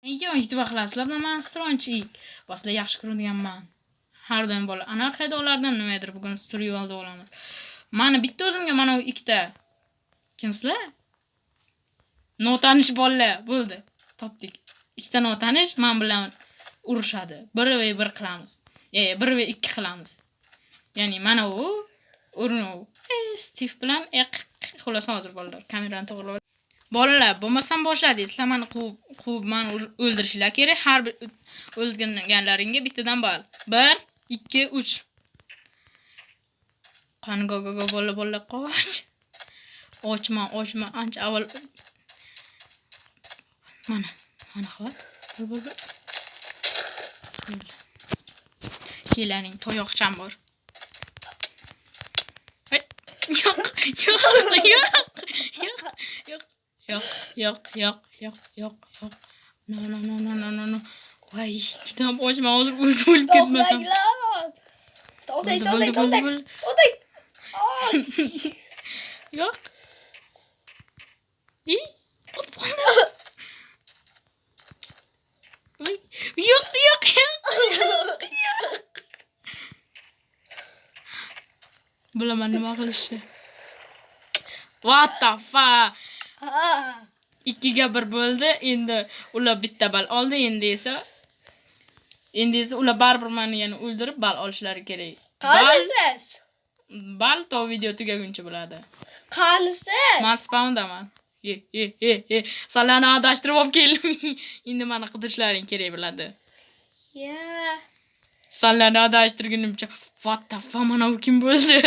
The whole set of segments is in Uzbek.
Nega yetib qilasizlar bilan man stronchik. Sizlar yaxshi ko'radiganman. Har doim bola anarxiyada olardim, nimadir bugun survivalda olamiz. Mani bitta o'zimga mana u ikkita. Kimsizlar? Notanish bolalar bo'ldi. Topdik. Ikkita notanish men bilan urushadi. 1 va 1 qilamiz. 1 va 2 qilamiz. Ya'ni mana u urinu Steve bilan xullas hozir bolalar kamerani to'g'rilab. Bolalar, bo'lmasam boshladingiz. Sizlar meni quvib meni o'ldirishinglar kerak. Har bir o'ldirganlaringga bittadan bal. 1 2 3. Qani go go go bola bola qoch. Ochma, ochma. Ancha avval mana, mana xor. Bo'l bo'l. Kelaring, toyoqcham bor. Yo'q, yo'q, yo'q, yo'q, yo'q, yo'q, yo'q, yo'q, yo'q, yo'q, yo'q. No, no, no, no, no, no, no. Voy, judayam ochma, hozir o'zim o'lib ketmasam. To'xtang, to'xtang, to'xtang. To'xtang. Yo'q. I, otib qoldim. Yo'q, yo'q, yo'q. Yo'q. Bilaman nima qilishni. What the fuck? 2ga 1 bo'ldi. Endi ular bitta bal oldi. Endi esa ular baribir meni yana o'ldirib bal olishlari kerak. Qanisiz? Bal to video tugaguncha bo'ladi. Qanisiz? Men spawndaman. Ye. Sizlarni adashtirib olib keldim. Endi meni qidirishlaring kerak bo'ladi. Ya. Sizlarni adashtirgunimcha what the fuck, mana bu kim bo'ldi?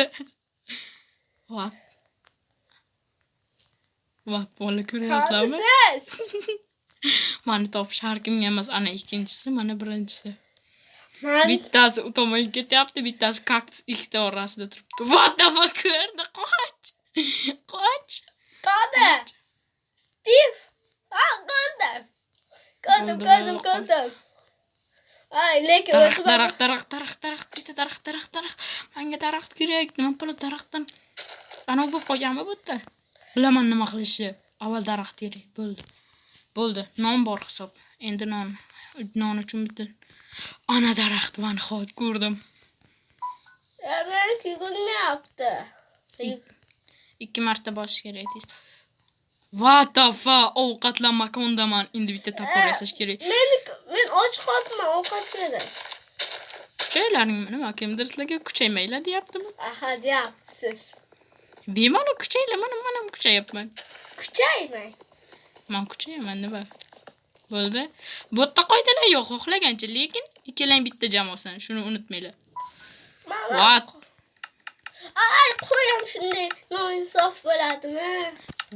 What? What, bola ko'ryapsizlarmi? Qanisiz? Mani topish har kimga emas, ana ikkinchisi, mana birinchisi. Bittasi u tomonga ketyapti, bittasi kaktus ikkita orasida turibdi. What the fuck, ko'rdi, qoch. Qoch. Qani? Steve. Ha, ko'rdim. Ko'rdim, ko'rdim, ko'rdim. Ay, lekin daraxt, daraxt, daraxt, daraxt, daraxt, bitta daraxt, daraxt, daraxt. Menga daraxt kerak. Nima bo'ladi daraxtdan? Ana u bo'lib qolganmi bu yerda? Bilaman nima qilishni. Avval daraxt kerak. Bo'ldi. Bo'ldi. Non bor hisob. Endi non. Non uchun bitta. Ana daraxt, va nihoyat ko'rdim. Men yugurmayapti. 2 marta bosish kerak tez. What the fuck? Ovqatlan makondaman. Endi bitta topor yasash kerak. Men och qolibman, ovqat kerak. Kuchaylaring nima? Kimdir sizlarga kuchaymanglar deyaptimi? Aha, deyapsiz. Bemalol kuchaylar, mana men ham kuchayapman. Kuchaymang. Men kuchayaman, nima? Bo'ldi. Bu yerda qoidalar yo'q, xohlagancha, lekin ikkalang bitta jamoasan, shuni unutmanglar. What? Ay, qo'yam shunday noinsof bo'ladimi?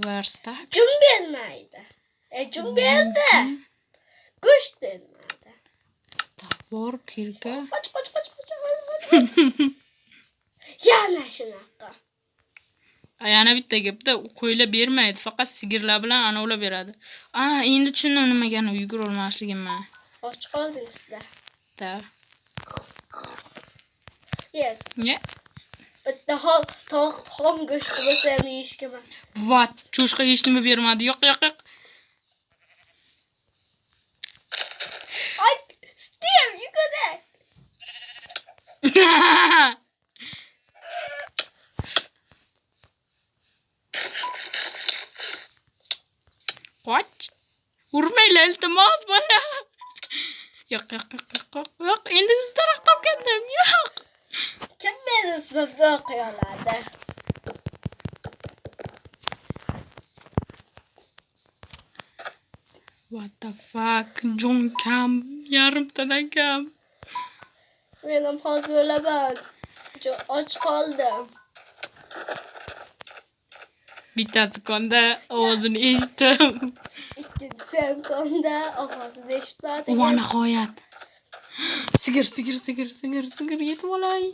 Verstak. Jum bermaydi. Jum berdi. Go'sht bermadi. Topor, kirka. Qoch, qoch, qoch, qoch. Yana shunaqa. Yana bitta gapda qo'ylar bermaydi, faqat sigirlar bilan ana ular beradi. Endi tushundim nimaga yugura olmasligimni. Och qoldingizlar. Da. Yes. Ne? Bitta tovuq xom go'sht bo'lsa ham yeyishga. What? Cho'chqa hech nima bermadi. Yo'q, yo'q, yo'q. Ay, Steve, yugura. Qoch. Urmanglar, iltimos bola. Yo'q, yo'q, yo'q, yo'q, yo'q. Endi biz daraxt topgandim. Yo'q. Kim meni ismimni o'qiy oladi? What the fuck? Jon kam, yarimtadan kam. Men ham hozir o'laman. Och qoldim. Bittasi konda ovozini eshitdim. Ikkinchisi ham konda ovozini eshitmadim. Va nihoyat. Sigir, sigir, sigir, sigir, sigir yetib olay.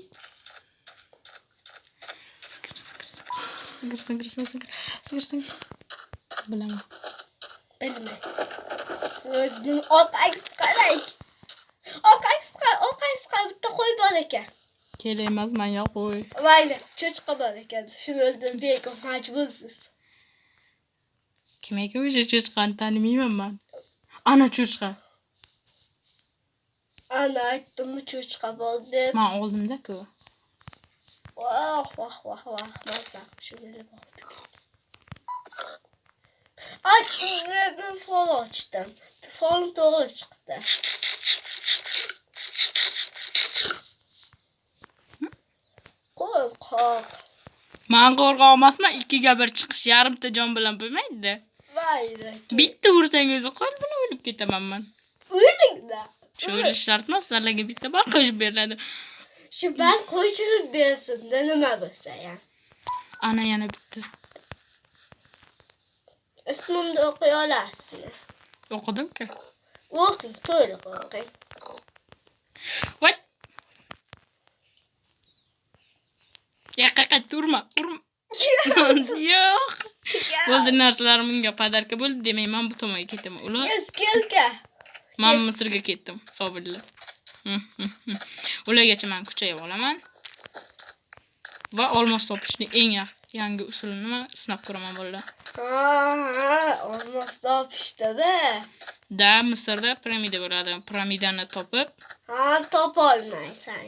Sigir, sigir, sigir, sigir, sigir, sigir, sigir, sigir. Bilaman. Bilmay. Siz o'zining orqangizga qarang. Orqangizga qarang, orqangizga qarang, bitta qo'y bor ekan. Kerak emas menga qo'y. Mayli, cho'chqa bor ekan. Shuni o'ldirib berib majbursiz. Kim ekan o'sha cho'chqani tanimayman men. Ana cho'chqa. Ana aytdimmi cho'chqa bo'ldi deb. Man oldimda-ku. Voh, voh, voh, voh, mazza qilib shuni ilib oldik. Ay, men fol ochdim. Folim to'g'ri chiqdi. Qo'rqoq. Man qo'rqoq emasman, 2ga 1 chiqish yarimta jon bilan bo'lmaydi-da. Mayli. Bitta ursang o'zi qo'l bilan o'lib ketaman man. O'lingda. Shu o'lish shart emas, sizlarga bitta bor qo'shib beriladi. Shu bal qo'shilib bersin-da, nima bo'lsa ham. Ana yana bitta. Ismimni o'qiy olasizmi? O'qidim-ku. O'qing, to'liq o'qing. What? Yoqqa qayt, urma, urma. Yo'q. Bo'ldi, narsalarim unga podarka bo'ldi, demak men bu tomonga ketaman. Ular Yes, kelka. Men Misrga ketdim, hisobinglar. Ulargacha men kuchayib olaman. Va olmos topishning eng yangi usulini men sinab ko'raman bolalar. Ha, olmos topishdi be. Da Misrda piramida bo'ladi. Piramidani topib, Ha, topolmaysan.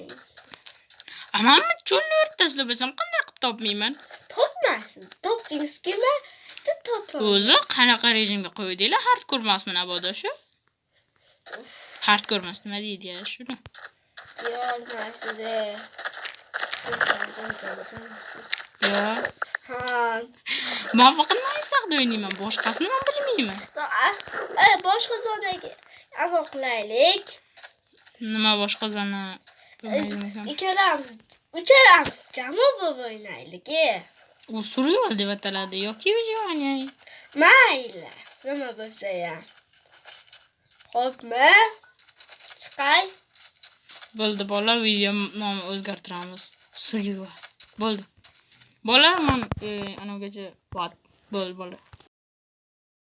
Amanmi cho'lni o'rtasida bo'lsam qanday qilib topmayman? Topmaysiz. Topdingiz kelma, topolmaysiz. O'zi qanaqa rejimga qo'ydinglar? Hardcore emasmi mabodo shu? Hardcore emas, nima deydi ya shuni? Deyolmaysiz, ey. Yo'q. Ha. Men faqat Minecraftda o'ynayman, boshqasini men bilmayman. Boshqa zonaga anaqa qilaylik. Nima boshqa zona? Ikkalamiz, uchalamiz jamoa bo'lib o'ynaylik. U survival deb ataladi yoki выживание. Mayli, nima bo'lsa ham. Xo'pmi? Chiqay. Bo'ldi bola, video nomini o'zgartiramiz. Survival. Bo'ldi. Bola, men anavgacha bo'ldi bola.